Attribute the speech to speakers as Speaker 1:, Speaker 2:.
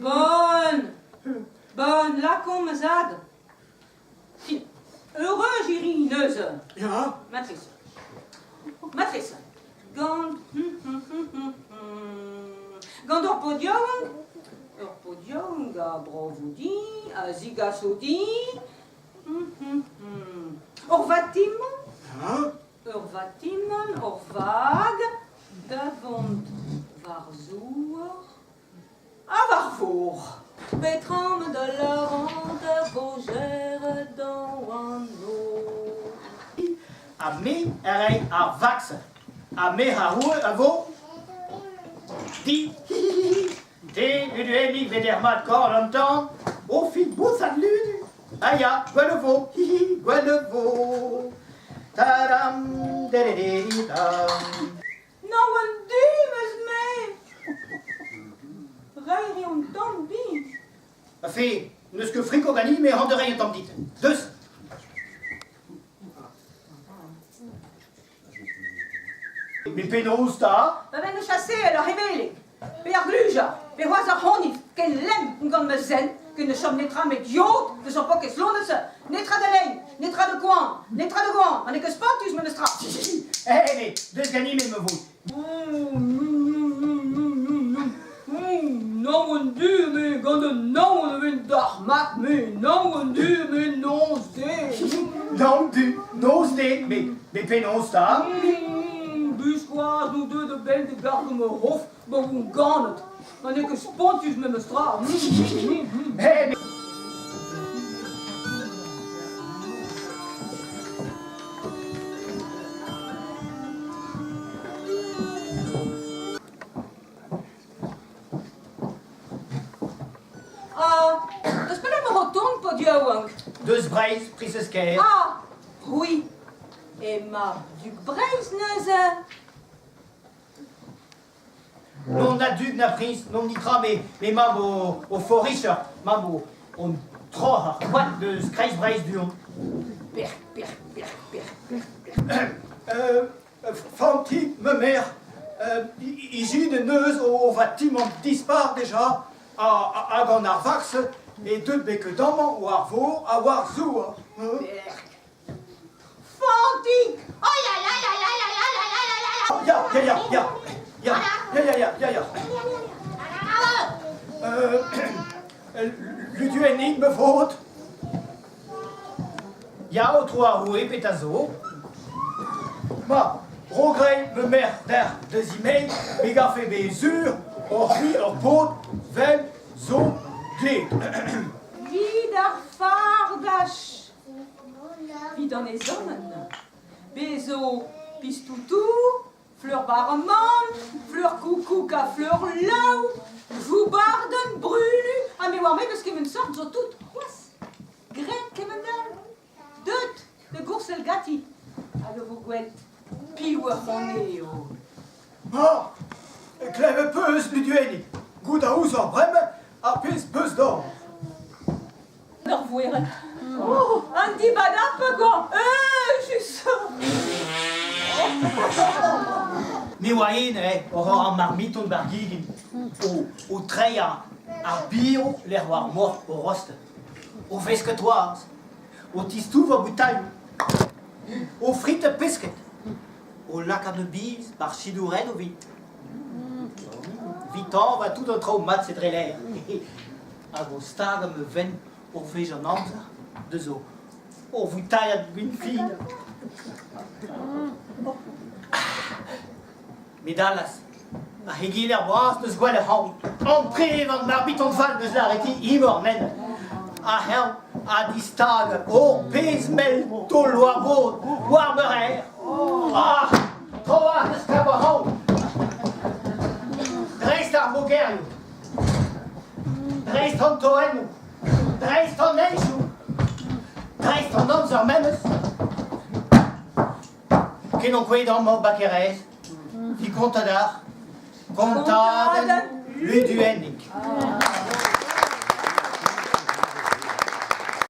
Speaker 1: Bon, bon, lakaomp ma zad. Heureux iri neuze.
Speaker 2: Ya.
Speaker 1: Matrice. Matrice. Gant... Gant ur paotr yaouank, ur paotr yaouank a bravo din, a zigaso din. Ur vatimant, ur vatimant, ur vag da vont war zouar ha war vor. Petra 'ma da lavaret da vogeret an nor?
Speaker 2: Ha me a ray ar vaksin. Ha me a roue a vo di. Te, luduennig, veder mat korn an tan, o fin bousat ludu. Ah ya, gwell e vo, hihi, gwell e vo. Tadam, dedededi-dam.
Speaker 1: Naon an du 'm eus-me! Reiñ 'ri un tamm din.
Speaker 2: Ma fe, n'eus ket friko ganin, me ran da reiñ un tamm dit. Deus! Met penaos 'ta?
Speaker 1: Pa ven o chaseal ar hevelek, pe ar glujar, pe c'hoazh ar c'honifl, ken lemm on gant ma zen ken ne chom netra met yod deus ur pokez lonet-se. Netra da lein, netra da goan, netra da goan, ha n'eo ket spontus memestra.
Speaker 2: Eh, mais deus ganin me vo.
Speaker 1: Naon du me gant un naon e vin dalc'hmat me naon du me noz-de.
Speaker 2: Naon du, noz-de, met penaos 'ta?
Speaker 1: Biskoazh n'on deuet a-benn da gargañ ma c'hof pa oan ganet. Ma n'eo ket spontus memestra.
Speaker 2: Eh,
Speaker 1: Ah, deus pelec'h emañ o tont, paotr yaouank?
Speaker 2: Deus Breizh, priñsez kaer.
Speaker 1: Ah, c'hwi, emañ Dug Breizh neuze.
Speaker 2: Non na dug na priñs, non nitra, me, me mab o, o foricher, mab o, o troc'h ar koad deus kreiz Breizh du-hont.
Speaker 1: Per, per, per, per, per, per.
Speaker 2: Euh, Fantig, ma merc'h, ijin en deus o vatimant dispar deja, ha gant ar vaks e deut bet amañ war vor ha war zouar.
Speaker 1: Fantig! Ay, ay, ay, ay, ay, ay, ay, ay, ay, ay, ay!
Speaker 2: Ya, ya, ya, ya, ya, ya, ya, ya, ya. Euh, Luduennig, ma faot. Ya, aotrou ar roue, petra zo? Ma, rogrei ma merc'h dec'h da zimeiñ, me garfe bezañ sur oc'h c'hwi ur paotr 'vel zo dleet.
Speaker 1: Vit ar fardaj, 'vit an ezhommenn, bez zo pistoutoù, Fleur Barman, Fleur Koukoug ha Fleur Laou, Joubardenn, Brulu, ha me oar-me deus kement sort zo tout c'hoazh. Graet kement-all. Deut da goursel ganti hag a vo gwel't piv ac'hane eo.
Speaker 2: Ma, klevet 'peus, Luduennig, goût a ouzoc'h bremañ ar pezh 'peus d'ober.
Speaker 1: Ur voerenn. Oh, an dibadapañ kwa Euzhus!
Speaker 2: Me oa en eh, oc'h ar marmiton bar gegin, o, o treiñ ar bio lec'h war mor o rost, o veskañ toaz, o tistouvañ boutailhoù, o fritañ pesked, o lakaat ma biz bar chidourenn o vit. Vit tañva tout an traoù mat-se dre l'aer. Hag o stagañ ma fenn ur wech an amzer deus o o voutailhad gwin fin. Met allas, ar c'heginer bras 'neus gwellet ac'hanon. Antre an arbiton fall 'neus lâret imor nen. Ha eñ ha distag ur pezh mell taol war bod war ma reer. Ah, tro-walc'h 'neus kavet ac'hanon. Dreist ar mogerioù. Dreist an toennoù, dreist an henchoù, dreist an amzer memes. Ken on kouezhet amañ bakerez, 'vit kontañ deoc'h kontadenn Luduennig.